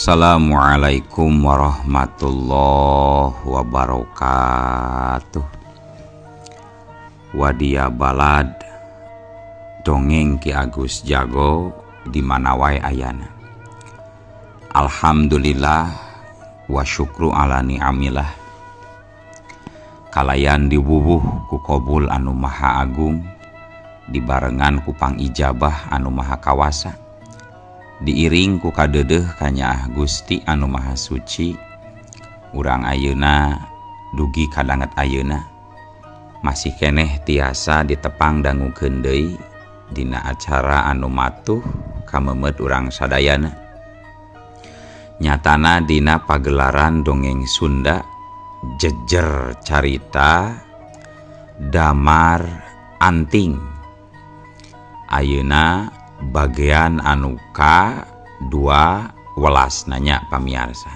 Assalamualaikum warahmatullahi wabarakatuh. Wadia balad dongeng Ki Agus Jago di mana wae ayana. Alhamdulillah wa syukru ala ni'amillah. Kalayan diwuwuh ku kobul anu maha agung, dibarengan ku pangijabah anu maha kawasa, diiring ku kadedeh kanyaah Gusti anu maha suci. Urang ayeuna dugi kadanget ayeuna masih keneh tiasa ditepang dangukeun deui dina acara anu matuh kamemet urang sadayana. Nyatana dina pagelaran dongeng Sunda jejer carita Damar Anting. Ayeuna bagian anu ka-12 nanya pamiarsa.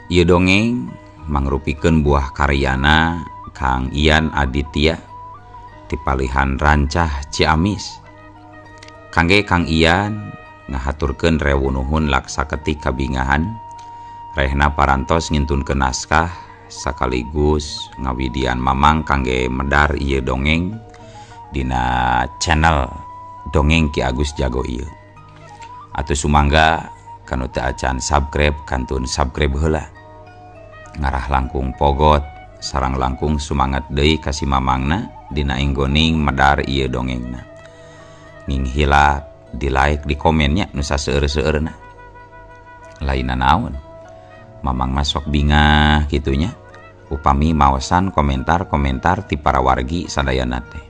Ieu dongeng mangrupikeun buah karyana Kang Ian Aditya ti palihan Rancah Ciamis. Kangge Kang Ian ngahaturkeun rewu nuhun laksa ketik kabingahan rehna parantos ngintunkeun naskah sekaligus ngawidian mamang kangge medar ieu dongeng dina channel Dongeng Ki Agus Jago ieu. Atuh sumangga kanu teu acan subscribe kantun subscribe heula. Ngarah langkung pogot sarang langkung sumangat deui ka si mamangna dina inggoning medar ieu dongengna. Ning hilap di like di komennya nu saseueur-seueurna. Lainna naon? Mamang mah sok bingah kitunya upami maosan komentar-komentar ti para wargi sadayana teh.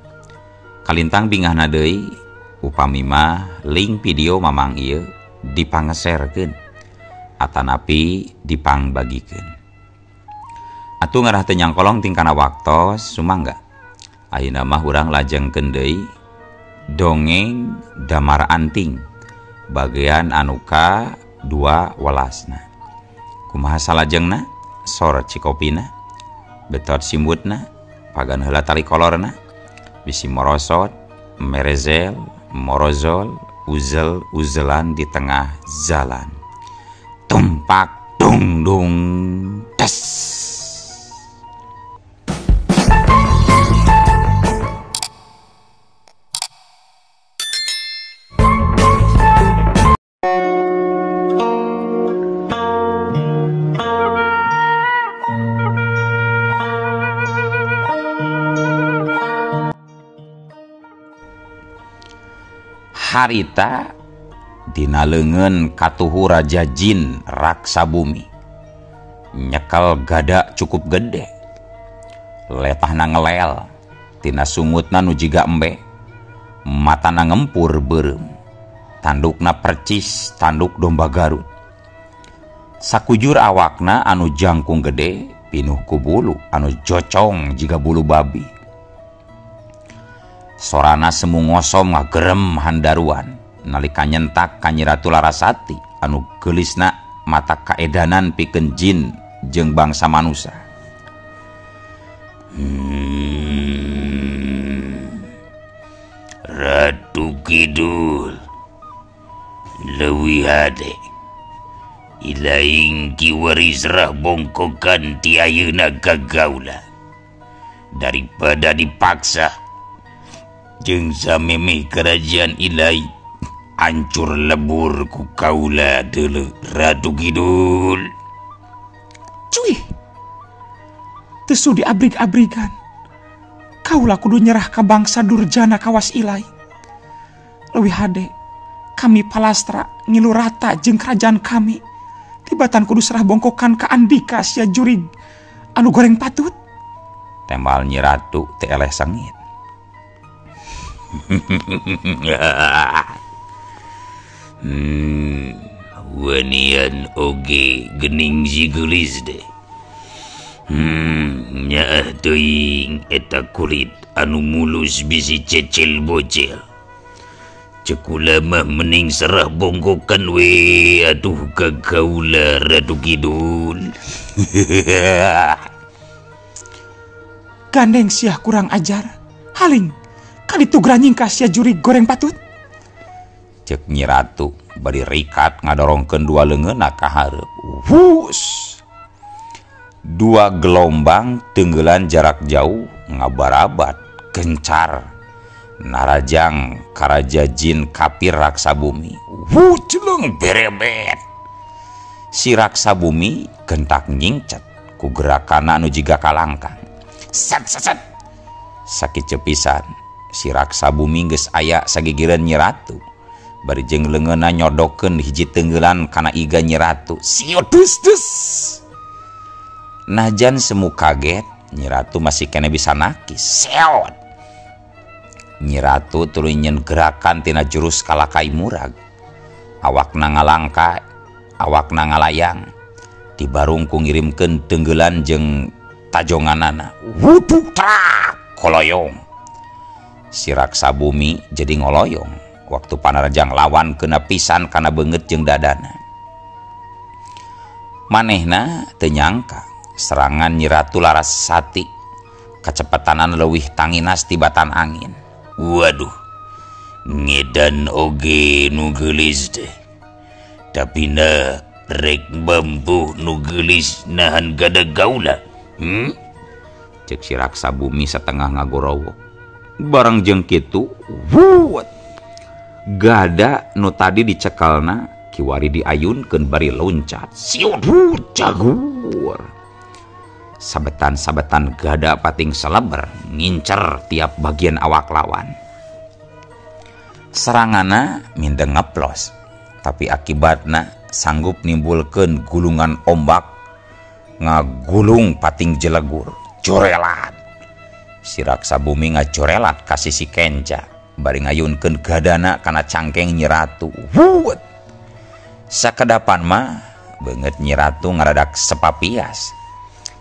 Kalintang bingahna deui upami mah link video mamang ieu dipangeserkeun atanapi dipangbagikeun. Atuh ngarah teu nyangkolong tingkana waktos sumangga. Ayeuna mah urang lajengkeun deui dongeng Damar Anting bagian anu ka-12na. Kumaha salajengna? Sor cikopina, betot simbutna, pagan heula tali kolorna, bisi morosot, merezel, morozol, uzel uzelan di tengah jalan. Tumpak dung dung tes. Harita dina leungeun katuhu Raja Jin Raksa Bumi nyekel gada cukup gede, letahna ngelel tina sungutna nu jiga embe, matana ngempur beureum, tandukna percis tanduk domba Garut. Sakujur awakna anu jangkung gede pinuh ku bulu anu jocong jiga bulu babi. Sorana semu ngosom ngagerem handaruan nalika nyentak ka Nyi Ratu Larasati anu geulisna mata kaedanan pikeun jin jeung bangsa manusa. Ratu Kidul leuwih hade ilaing kiwari serah bongkokan ti ayeuna ka gaula daripada dipaksa jeung samemeh kerajaan Ilai hancur lebur ku kaula deuleu Ratu Kidul. Cuy, teu sudi abrig-abrigan. Kaula kudu nyerah ka bangsa durjana kawas Ilai. Leuwih hade kami palastra ngilu rata jeung kerajaan kami. Tibatan kudu serah bongkokan ka andika sia jurig anu goreng patut. Tembal Nyi Ratu teu eleh sengit. Wanian oge gening si geulis deh. Nyaah teuing eta kulit anu mulus bisi cecil bocil. Cekula mah mending serah bongkokan we atuh ka kaula Ratu Kidul. Gandeng siah kurang ajar. Haling kaditu granying ka sia jurig goreng patut. Cek Nyi Ratu bari rikat ngadorongkeun dua leungeunna ka hareup. Wus. Dua gelombang tenggelan jarak jauh ngabarabat gencar narajang karaja jin kapir raksa bumi. Wuceleng berebet. Si raksa bumi gentak nyingcet ku gerakana anu jiga kalangkang. Set set set. Sakit cepisan si raksa bumi geus aya sagigireun Nyi Ratu. Bari jeung leungeunna nyodokeun hiji tenggelan kana iga Nyi Ratu. Siot dus dus. Najan semu kaget, Nyi Ratu masih kene bisa nakis. Seot. Nyi Ratu tuluy nyeun gerakan tina jurus kalakai murag. Awakna ngalangka, awakna ngalayang. Dibarung ku ngirimkeun tenggelan jeung tajonganana. Wuduk trak koloyong. Si raksa bumi jadi ngoloyong. Waktu panarjang lawan kena pisan kana beungeut jeung dadana. Manehna teu nyangka serangan Nyi Ratu Larasati kacepetanan leuwih tanginas tibatan angin. Waduh, ngedan oge nu geulis teh. Tapi na rek bambu nu geulis nahan gada gaula. Cek si raksa bumi setengah ngagorowok. Barang jeung kitu, wuut. Gada nu tadi dicekalna kiwari diayunkeun bari loncat. Siut jagur. Sabetan-sabetan gada pating seleber ngincer tiap bagian awak lawan. Serangana mindeng ngeplos, tapi akibatna sanggup nimbulkeun gulungan ombak ngagulung pating jelegur. Jorelat. Si raksa bumi ngajorelat ka sisi kenca bari ngayunkeun gadana kana cangkeng Nyi Ratu. Wuut. Sakedapan mah beungeut Nyi Ratu ngaradak sepapias.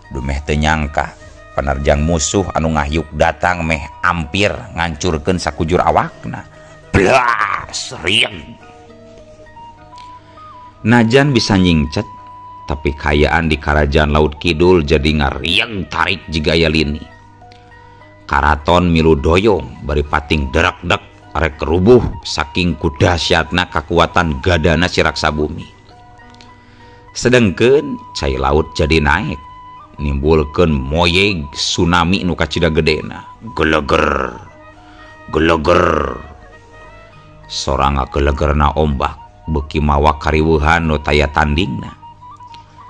Dumeh teu nyangka penerjang musuh anu ngahyuk datang meh ampir ngancurkeun sakujur awakna. Blas rieng. Najan bisa nyingcet tapi kayaan di kerajaan Laut Kidul jadi ngarieng tarik jiga aya lini. Karaton milu doyong bari pating derak-dek rek rubuh saking kudasyatna kakuatan gadana si raksa bumi. Sedengkeun cai laut jadi naik nimbulkeun moyeg tsunami nu kacida gedena. Geleger geleger. Sorang ngagelegerna ombak beuki mawa kariweuhan nu taya tandingna.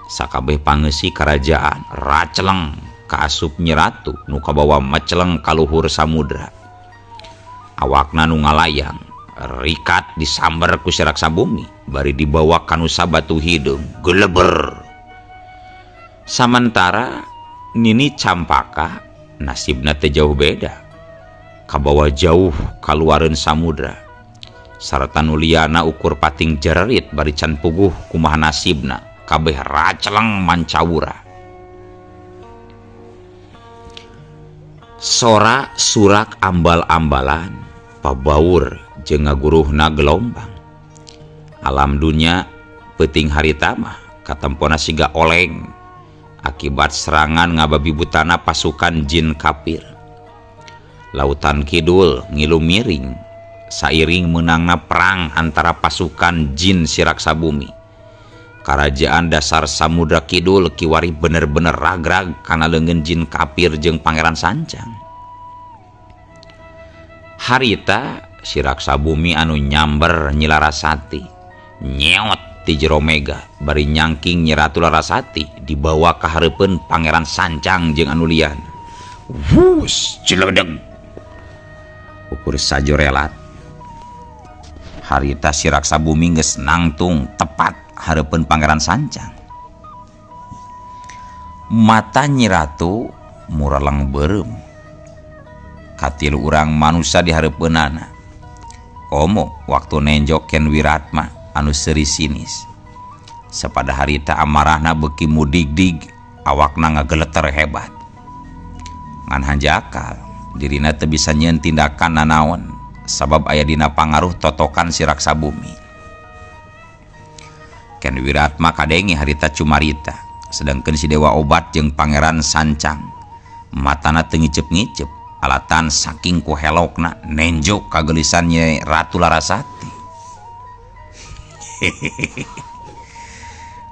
Sakabeh pangeusi karajaan raceleng kaasup Nyi Ratu nu kabawa meceleng kaluhur samudra. Awakna nu ngalayang rikat disamber ku si raksa bumi bari dibawa kanusa batu hideung. Geleber. Samantara Nini Campaka nasibna teu jauh beda. Kabawa jauh kaluareun samudra. Sarta nu liyana ukur pating jererit bari can puguh kumaha nasibna kabeh raceleng mancawura. Sora surak ambal-ambalan pabaur jeung ngaguruhna gelombang. Alam dunya peuting harita mah katempona siga oleng akibat serangan ngababi butana pasukan jin kafir. Lautan Kidul ngilu miring sairing meunangna perang antara pasukan jin si raksa bumi. Karajaan dasar Samudra Kidul kiwari bener-bener ragrag kana leungeun jin kafir jeung Pangeran Sancang. Harita si raksa bumi anu nyamber Nyi Larasati nyeot ti jero mega bari nyangking Nyi Ratu Larasati dibawa ka hareupeun Pangeran Sancang jeung anu liyana. Wus ciledeg. Ukur sajorelat. Harita si raksa bumi geus nangtung tepat hareupeun Pangeran Sancang. Mata Nyi Ratu mureleng beureum. Katilu urang manusa di hareupeunana. Komo waktu nenjok Ken Wiratma anu seuri sinis. Sapada harita amarahna beuki mudigdig, awakna ngageleter hebat. Ngan hanjakal, dirina teu bisa nyieun tindakan nanaon sabab aya dina pangaruh totokan si raksa bumi. Ken Wiratma kadenge harita cumarita, sedangkeun si Dewa Obat jeung Pangeran Sancang matana teu ngiceup-ngiceup alatan saking ku helokna nenjok kageulisan Nyi Ratu Larasati.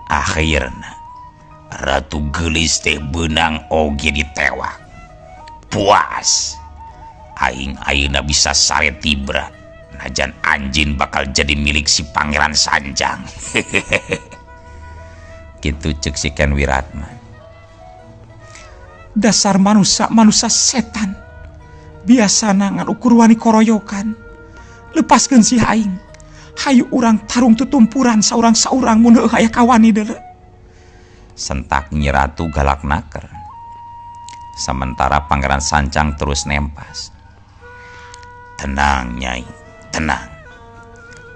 Akhirna Ratu Geulis teh beunang oge ditewak. Puas. Aing ayeuna bisa sare tibra. Najan anjin bakal jadi milik si Pangeran Sancang. Kitu ceuk si Ken Wiratma. Dasar manusia setan. Biasana ngan ukur wani koroyokan. Lepaskeun si aing. Hayu urang tarung tutumpuran saurang-saurang mun heuh aya kawani deuleu. Sentak Nyi Ratu galak naker. Sementara Pangeran Sancang terus nempas. Tenang Nyai, tenang.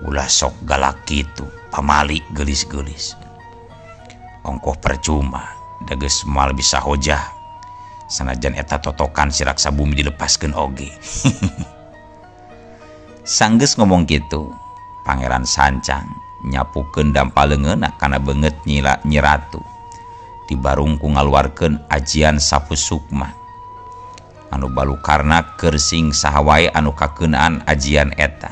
Ulah sok galak kitu, pamali geulis-geulis. Ongkoh percuma, da geus moal bisa hojah. Sanajan eta totokan si Raksa Bumi dilepaskeun oge. Sanggeus ngomong kitu, Pangeran Sancang nyapukeun dampal leungeunna kana beungeut Nyi Ratu. Dibarungku ngaluarkeun ajian sapu sukma anu balukarna keur sing saha wae anu kakeunaan ajian eta.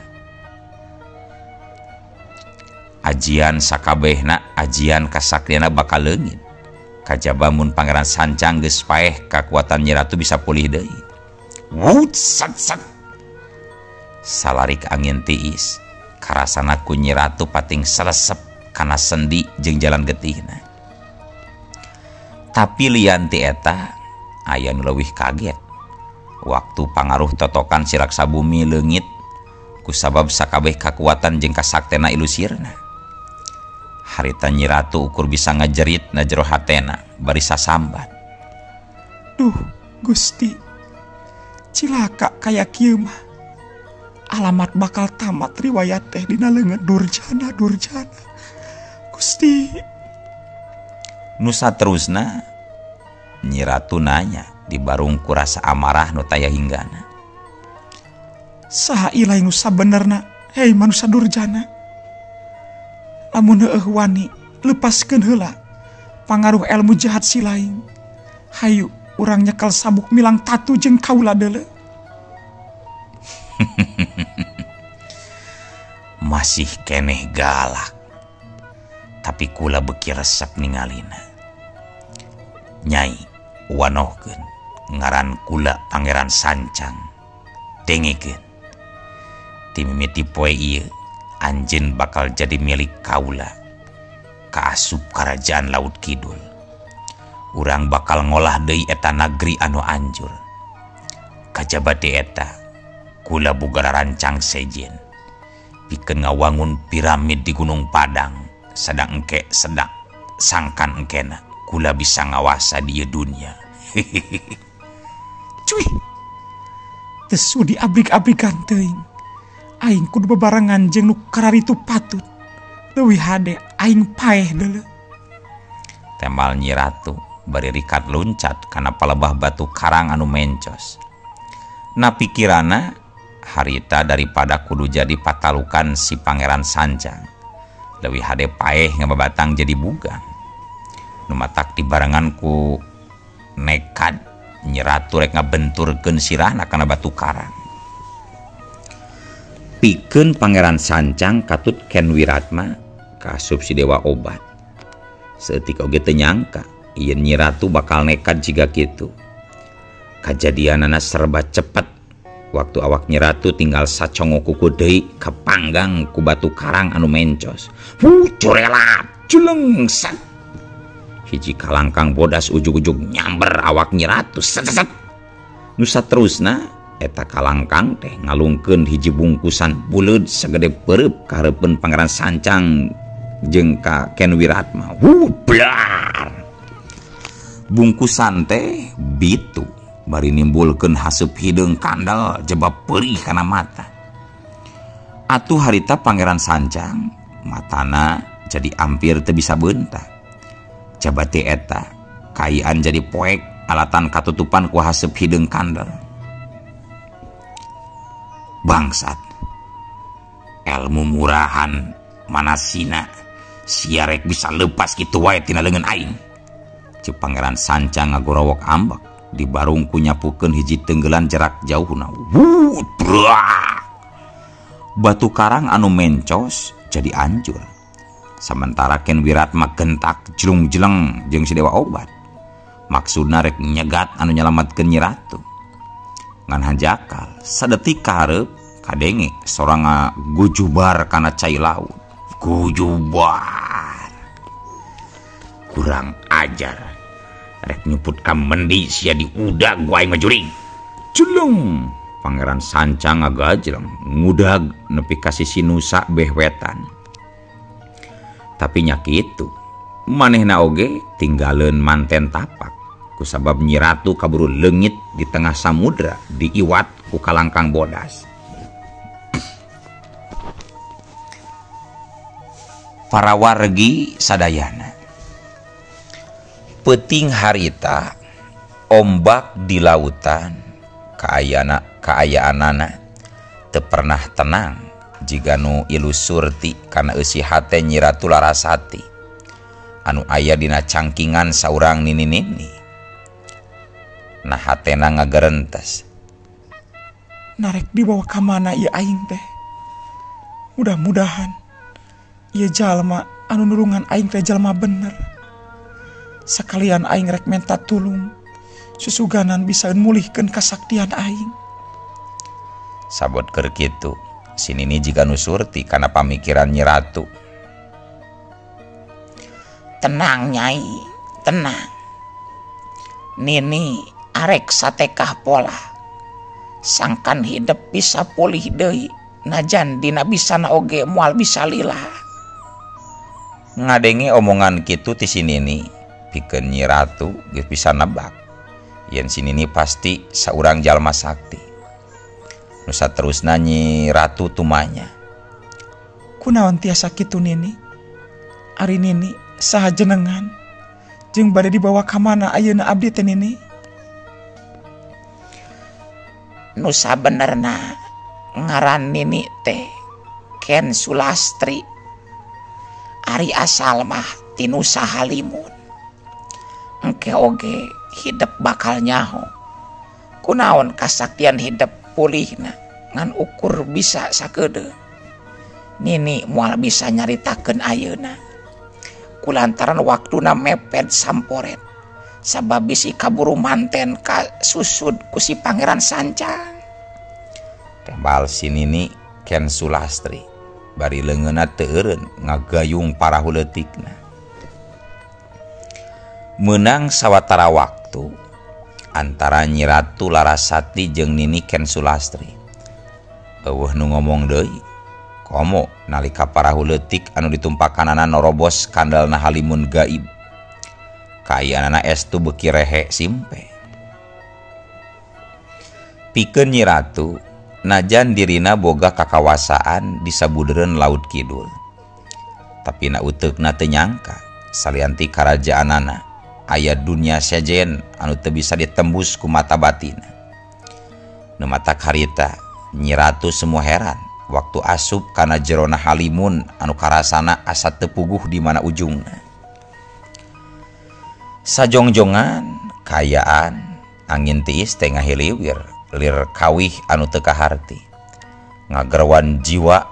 Ajian sakabehna ajian kasaktiana bakal leungit. Kajaba mun Pangeran Sancang geus paeh kakuatan Nyi Ratu bisa pulih deui. Wut sat sat. Salarik angin tiis karasana ku Nyi Ratu pating selesep kana sendi jeung jalan getihna. Tapi lian ti eta aya nu leuwih kaget. Waktu pangaruh totokan si Raksa Bumi leungit kusabab sakabeh kakuatan jeung kasaktena ilusirna. Harita Nyi Ratu ukur bisa ngajerit na jero hatena bari sasambat. Duh Gusti, cilaka kaya kieu mah. Alamat bakal tamat riwayat teh dina leungeun durjana durjana. Gusti. Nusa terusna Nyi Ratu nanya dibarung ku rasa amarah nu taya hinggana. Saha ilai nu sabenerna, hei manusa durjana. Lamun heueuh wani lepaskeun heula pangaruh ilmu jahat si lain. Hayu urang nyekel sabuk milang tatu jeung kaula deuleu. Masih keneh galak. Tapi kula beuki resep ningalina. Nyai wanohkeun ngaran kula Pangeran Sancang. Dengekeun. Ti mimiti poe ieu anjeun bakal jadi milik kaula. Kaasup karajaan Laut Kidul. Urang bakal ngolah deui eta nagri anu anjur. Kajaba ti eta kula boga rancang sejen. Pikeun ngawangun piramid di Gunung Padang. Sedang engke sedang sangkan engkena kula bisa ngawasa di dunia. Cuy, teu sudi abrik-abrikan teuing. Aing kudu bebarengan jeung nu kararitu patut. Leuwih hade aing paeh deuleu. Temal Nyi Ratu bari rikat luncat kana palebah batu karang anu mencos. Na pikirana harita daripada kudu jadi patalukan si Pangeran Sancang. Leuwih hade paeh ngababatang jadi bugang. Nu matak dibarengan ku nekad Nyi Ratu rek ngabenturkeun sirahna kana batu karang. Pikeun Pangeran Sancang katut Ken Wiratma kaasup si Dewa Obat. Saeutik oge teu nyangka yen Nyi Ratu bakal nekad jiga kitu. Kajadianana serba cepet. Waktu awak Nyi Ratu tinggal sacongo kuku deui kapanggang ku batu karang anu mencos. Curelat, culeng sat. Hiji kalangkang bodas ujug-ujug nyamber awak Nyi Ratu. Set set. Nu saterusna eta kalangkang teh ngalungkeun hiji bungkusan buleud sagede peureub ka hareupeun Pangeran Sancang jeung ka Ken Wiratma. Blar. Bungkusan teh bitu bari nimbulkeun haseup hideung kandel jebab perih kana mata. Atuh harita Pangeran Sancang matana jadi ampir teu bisa beunta. Jabati eta kayaan jadi poek alatan katutupan ku haseup hideung kandel. Bangsat. Elmu murahan manasina sia rek bisa lepas kitu wae tina leungeun aing. Ceuk Pangeran Sancang ngagorowok ambek. Dibarungku nyapukeun hiji tenggelan jarak jauhna. Wuh, brak. Batu karang anu mencos jadi anjur. Sementara Ken Wiratma gentak jelung-jeleng jeung si Dewa Obat. Maksudna rek nyegat anu nyalamatkeun Nyi Ratu. Ngan hanjakal sadetik kahareup kadenge sorang ngagujubar kana cai laut. Gujubar. Kurang ajar. Rek nyuput ka mendi sia diudag ku aing mah jurig. Jeleng. Pangeran Sancang ngagajleng ngudag nepi ka sisi Nusa beh wetan. Tapi nya kitu, manehna oge tinggaleun manten tapak kusabab Nyi Ratu kaburu leungit di tengah samudra diiwat ku kalangkang bodas. Para wargi sadayana, peuting harita ombak di lautan kaayaanana teu pernah tenang jiga nu ilu surti kana eusi hate Nyi Ratu Larasati anu aya dina cangkingan saurang nini-nini. Nah hatena ngagerentes. Narek dibawa ka mana ieu aing teh? Mudah-mudahan ieu jalma anu nulungan aing teh jalma bener. Sakalian aing rek menta tulung, susuganan bisa mulihkeun kasaktian aing. Sabot keur kitu, si Nini jiga nu surti kana pamikiran Nyi Ratu. Tenang Nyai, tenang. Nini arek satekah pola. Sangkan hidup bisa pulih deui, najan dina bisana oge moal bisa lila. Ngadenge omongan kitu ti si Nini, pikeun Nyi Ratu geus bisa nebak yen si Nini pasti saurang jalma sakti. Nu saterusna Nyi Ratu tumanya. Kunaon tiasa kitu Nini? Ari Nini saha jenengan? Jeung bade dibawa ka mana ayeuna abdi teh Nini? Nu sabenerna ngaran Nini teh Ken Sulastri. Ari asal mah ti Nusa Halimun. Engke oge hidep bakal nyaho. Kunaon kasaktian hidep pulihna ngan ukur bisa sakedeung. Nini moal bisa nyaritakeun ayeuna. Kulantaran waktuna mepet samporet. Sabab bisi kaburu manten ka susud ku si Pangeran Sancang. Tembal si Nini Ken Sulastri bari leungeunna teu eureun ngagayung parahu leutikna. Meunang sawatara waktu antara Nyi Ratu Larasati jeung Nini Ken Sulastri. Eueuh nu ngomong deui, komo nalika parahu leutik anu ditumpakanana norobos kandalna halimun gaib. Kaayaanana estu beuki rehe simpe. Pikeun Nyi Ratu, najan dirina boga kakawasaan di sabudeureun Laut Kidul. Tapi na uteukna teu nyangka salianti karajaanana aya dunia sejen anu teu bisa ditembus ku mata batina. Nu matak harita Nyi Ratu semua heran waktu asup kana jerona halimun anu karasana asa teu puguh di mana ujungna. Sajongjongan kayaan angin tiis teh ngahiliwir lir kawih anu teu kaharti, ngagerwan jiwa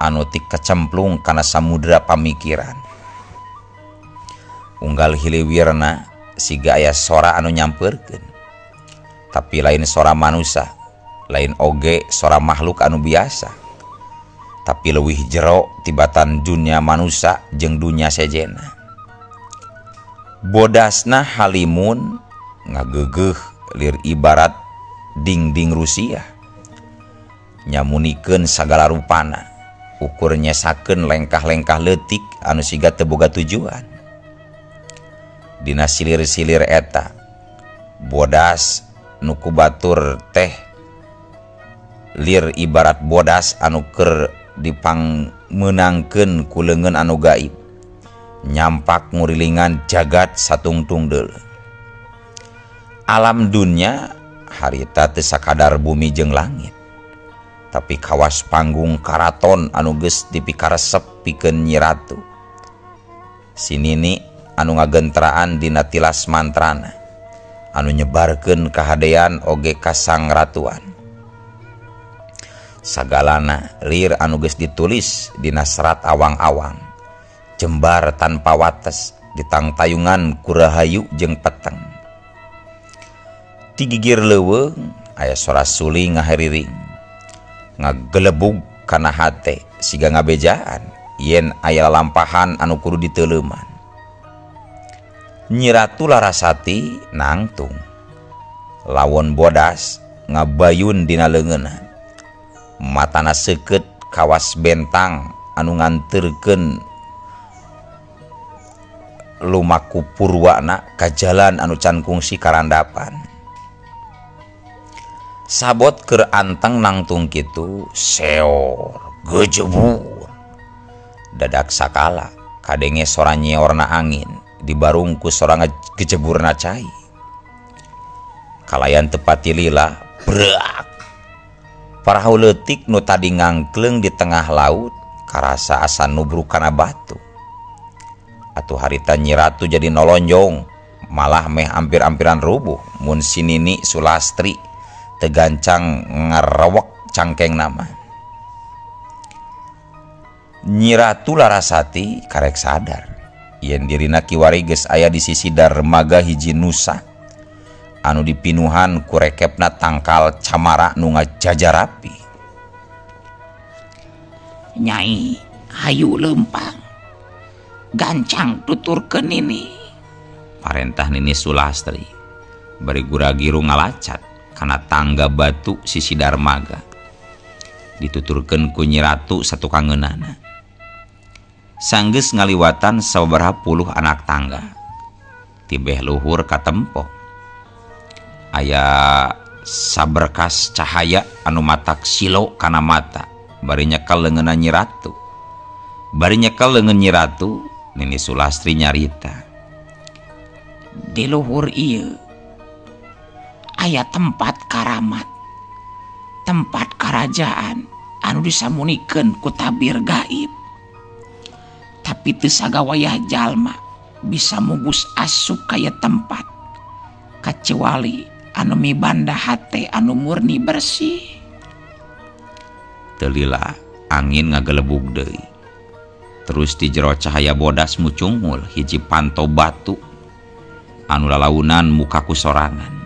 anu ti kecemplung kana samudra pamikiran. Unggal hiliwirna siga aya sora anu nyampeurkeun, tapi lain sora manusa, lain oge sora makhluk anu biasa, tapi leuwih jero tibatan dunia manusa jeung dunia sejena. Bodasna halimun ngagegeuh lir ibarat dingding Rusia, nyamunikeun sagala rupana, ukur nyesakeun lengkah-lengkah leutik anu siga teu boga tujuan. Dina silir-silir eta bodas nu ku batur teh lir ibarat bodas anu keur dipangmeunangkeun ku leungeun anu gaib, nyampak ngurilingan jagat satungtung deuleu. Alam dunya harita teu sakadar bumi jeung langit, tapi kawas panggung karaton anu geus dipikaresep pikeun Nyi Ratu. Si Nini anu ngagentraan dina tilas mantrana anu nyebarkeun kahadean oge ka sang ratuan. Sagalana lir anu geus ditulis dina serat awang-awang Jembar tanpa wates ditangtayungan ku rahayu jeung peteng. Ti gigir leuweung aya sora suling ngaheriring. Ngagelebug kana hate siga ngabejaan yen aya lalampahan anu kudu diteuleuman. Nyi Ratu Larasati nangtung. Lawon bodas ngabayun dina leungeunna. Matana seukeut kawas bentang anu nganterkeun lumaku purwana ka jalan anu can kungsi karandapan. Sabot keur anteng nangtung kitu seor gejebur. Dadak sakala kadenge sora nyeorna angin dibarung ku sora gejeburna cai. Kalayan tepati lila brak. Parahu leutik nu tadi ngangkleung di tengah laut karasa asa nubruk kana batu. Atuh harita Nyi Ratu jadi nolonjong malah meh ampir-ampiran rubuh mun si Nini Sulastri tegancang ngarewek cangkeng nama. Nyi Ratu Larasati karek sadar yen dirina kiwari geus aya di sisi darmaga hiji nusa anu dipinuhan ku rekepna tangkal camara nu ngajajar rapi. Nyai hayu leumpang gancang tuturkeun nini, parentah Nini Sulastri bari gura-giru ngalacat kana tangga batu sisi darmaga. Dituturkeun ku Nyi Ratu satukangeunana. Sanggeus ngaliwatan sababaraha puluh anak tangga tibeh luhur katempo. Aya saberkas cahaya anu matak silo kana mata bari nyekel leungeunna Nyi Ratu. Bari nyekel leungeun Nyi Ratu, Nini Sulastri nyarita. Di luhur ieu aya tempat karamat, tempat karajaan anu disamunikeun ku tabir gaib. Tapi teu sagawayah jalma bisa mubus asup ka ieu tempat kacuali anu mibanda hate anu murni bersih. Teu lila angin ngagelebug deui. Terus di jero cahaya bodas mucungul hiji panto batu anu lalaunan muka ku sorangan.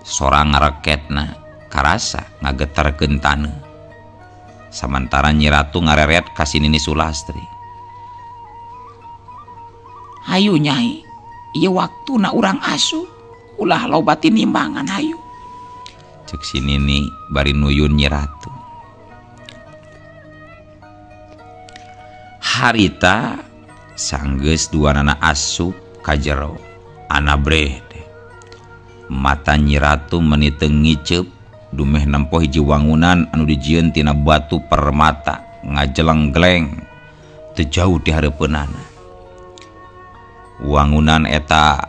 Sora ngareketna karasa ngagetarkeun taneuh. Samantara Nyi Ratu ngareret ka si Nini Sulastri. Hayu Nyai, ieu waktuna urang asup, ulah loba tinimbangan hayu. Cek si Nini bari nuyun Nyi Ratu. Harita sanggeus duanana asup ka jero anabreh teh. Mata Nyi Ratu meni teu ngiceup dumeh nempo hiji wangunan anu dijieun tina batu permata ngajelenggleng teu jauh ti hareupeunana. Wangunan eta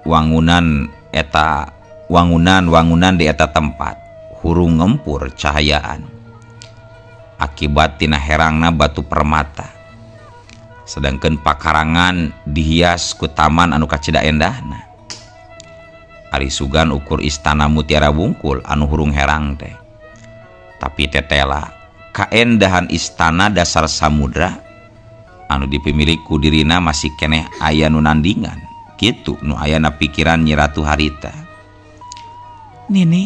wangunan eta wangunan-wangunan di eta tempat hurung ngempur cahayaan akibat tina herangna batu permata. Sedangkan pakarangan dihias ku taman anu kacida endahna. Ari sugan ukur istana mutiara wungkul anu hurung herang teh. Tapi tetela kaendahan istana dasar samudra anu dipimilik ku dirina masih keneh aya nu nandingan. Kitu nu ayana pikiran Nyi Ratu harita. Nini,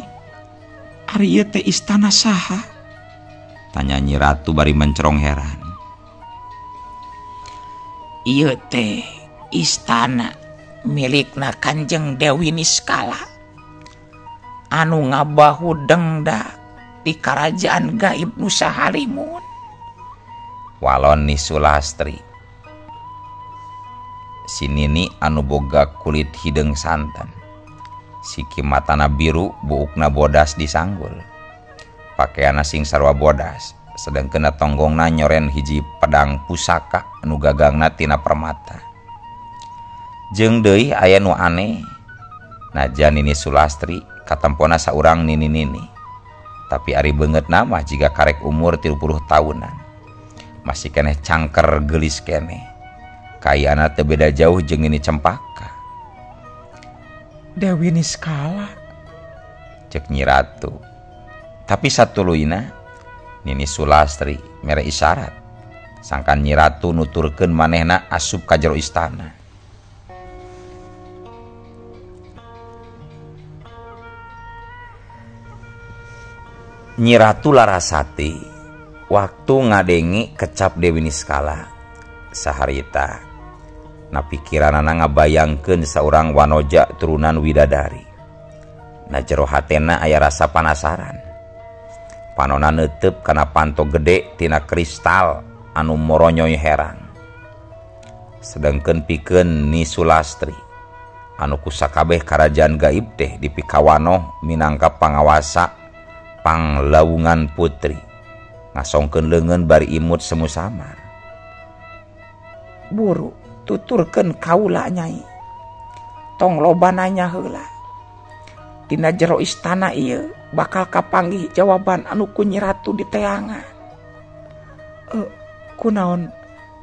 ari ieu teh istana saha? Tanya Nyi Ratu bari mencerong heran. Ieu teh istana milikna Kanjeng Dewi Niskala anu ngabahu dengda di kerajaan gaib Nusa Halimun. Walon Ni Sulastri. Si Nini anu boga kulit hideung santan, siki matana biru, buukna bodas disanggul, pakaianna sing sarua bodas, sedangkeun tonggongna nyoren hiji pedang pusaka anu gagangna tina permata. Jeung deui aya nu aneh, najan Nini Sulastri katempona saurang nini-nini, tapi ari beungeutna mah jiga karek umur 30 tahunan, masih keneh cangker geulis keneh. Kayana teu beda jauh jeung Nini Cempaka. Dewi Niskala, cek Nyi Ratu. Tapi satuluyna Nini Sulastri mere isyarat Sangkan Nyi Ratu nuturkeun manehna asup ka jero istana. Nyi Ratu Larasati waktu ngadengi kecap Dewi Niskala saharita na pikiranana ngabayangkeun saurang wanoja turunan widadari. Na jero hatena aya rasa panasaran. Panona neuteup kana panto gede tina kristal anu moronyoy herang. Sedengkeun pikeun Ni Sulastri anu kusakabeh karajaan gaib teh dipikawanoh minangka pangawasa panglawungan putri ngasongkeun leungeun bari imut semu samar. Buru tuturkeun kaula Nyai, tong loba nanya heula. Dina jero istana ieu bakal kapanggih jawaban anu ku Nyi Ratu diteangan. Kunaon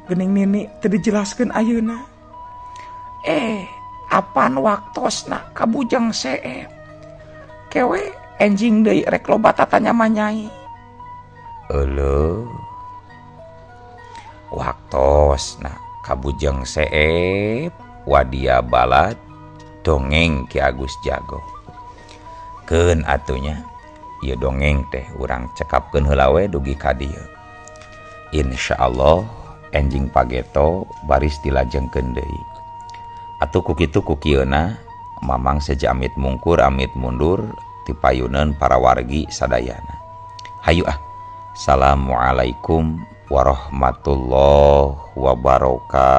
geuning nini teu dijelaskeun ayeuna? Apan waktosna kabujeng seep. Kewe enjing deui rek loba tatanya mah Nyai. Euleuh. Waktosna kabujeng seep wadia balad dongeng Ki Agus Jago. Keun atunya ieu dongeng teh urang cekapkeun heula we dugi ka dieu. Insyaallah enjing pageto baris dilajengkeun deui. Atuh ku kitu ku kieuna Mamang seja amit mungkur amit mundur tipayuneun para wargi sadayana. Hayu ah. Assalamualaikum warahmatullahi wabarakatuh.